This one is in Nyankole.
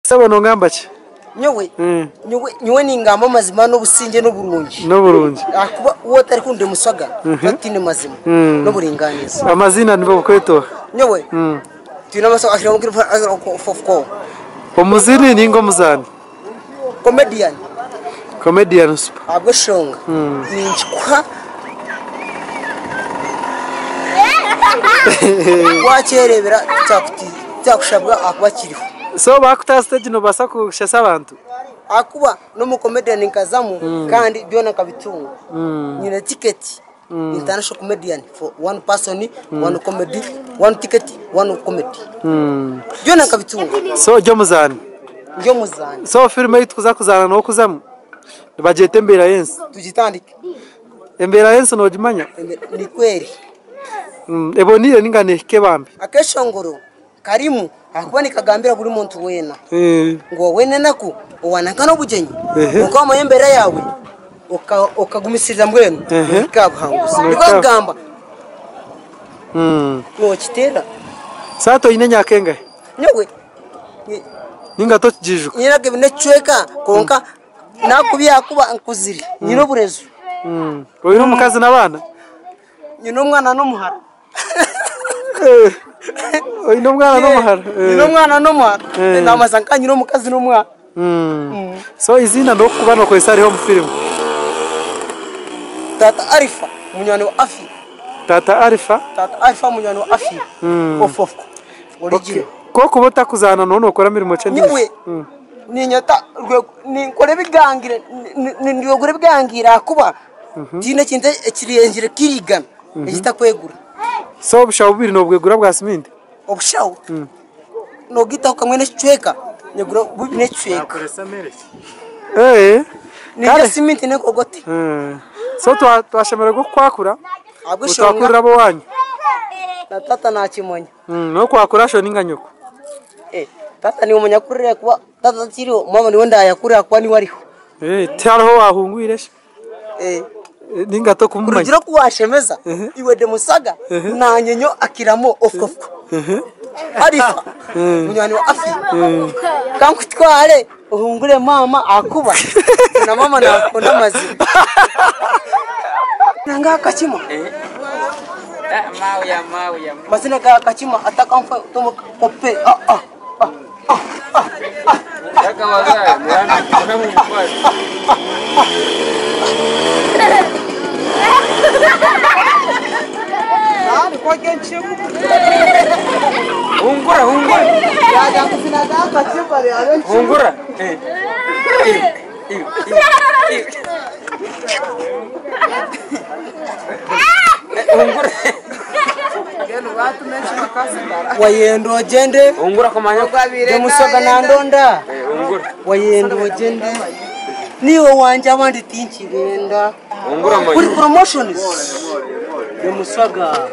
Sebo nongamba ki? Nyowe, nyowe, nyowe ningamba amazima n'obusingye n'oburungi. N'oburungi. Ahakuba waaba otarikunda emiswaga, otaine mazima n'oburingaaniza. Amaziina nibo bukwetwa? Nyowe, twine Omuzini ninga omuzaani? Comedian. Comedian super. Ahabw'eshonga ninkikuha wakyerebera tikyakushabwa ahakuba kiriho. So bakuta aha stage nobaasa kushesa abantu? Ahakuba n'omu comedian nkazamu kandi byona nkabitunga. Nyine ticket international comedian for one person, one comedy, one ticket, one comedy. Byona nkabitunga. So ori omuzaani? Ndi omuzaani. So firimu ei turikuza kuzaana n'okuzamu nibagyeta Embeera y'Ensi? Tugitandike. Embeera y'ensi noogimanya? Nikwo eri. Eboniire nainga neehika ebambe? Akeshongoro karimu ahakuba nikagambira buri muntu weena ngu waaba enaku, owaananka n'obugyenyi, kwonka waamanya embeera yaawe okagumisiriza mbwenu nohika aha buhanguzi. Nikwo arikugamba nookiteera. Saati oine emyaka engahi? Nyowe Nainga tokigiijuka? Nyine ebiri n'ekicweka kwonka Nakubi ahakuba nkuzire nyine oburezu. Oine omukazi n'abaana? Nyine omwana n'omuhara. Oine omwana n'omuhara? Nyine omwana n'omuhara. Naamazima nka nyine omukazi n'omwana. So eiziina n'okukuba nookozesa riha omu firimu? Taata Arifa munywani wa Afia. Taata Arifa? Taata Arifa munywani wa Afia. Ofofko. Original. Ku orikuba otakuzaana nooba nookora mirimo ki endiijo? Nyowe niinyeta ninkora ebigangire, nindwegura ebigangire ahakuba tihaine ekintu ekirengire kiriigana ekitakwegura. So obushaho bubiri noobwegura bwa siminti? Obushaho noogaitaho kamwe n'ekicweka, nyegura bubiri n'ekicweka. Nindya siminti n'enkogote. So twashemererwa okukwakura, otwakurire ab'owaanyu. Na taata naakimanya. N'okwakura sho ninga nyoko? Taata niiwe omunyakurira kuba taata takiriho, maama niwe ndaayakurira kuba niwe ariho. Tihariho owaahungwire shi? Ninga tokumumanya? Kurugiirira oku waashemeza, iwe Demusaga, naanye nyowe Akiramo Ofukofko, Alifa, munywani wa Afi, ka nkutware ohungure maama ahakuba na maama naakunda amazima. Nanga Kakima. Mazina ga Kakima atakanfa kope ah ah ah ah ah ah. Wayenda ogyende Demusoga nandonda Wayenda ogyende Niiwe wangye abandi tinkibenda Buri promotions Demusoga.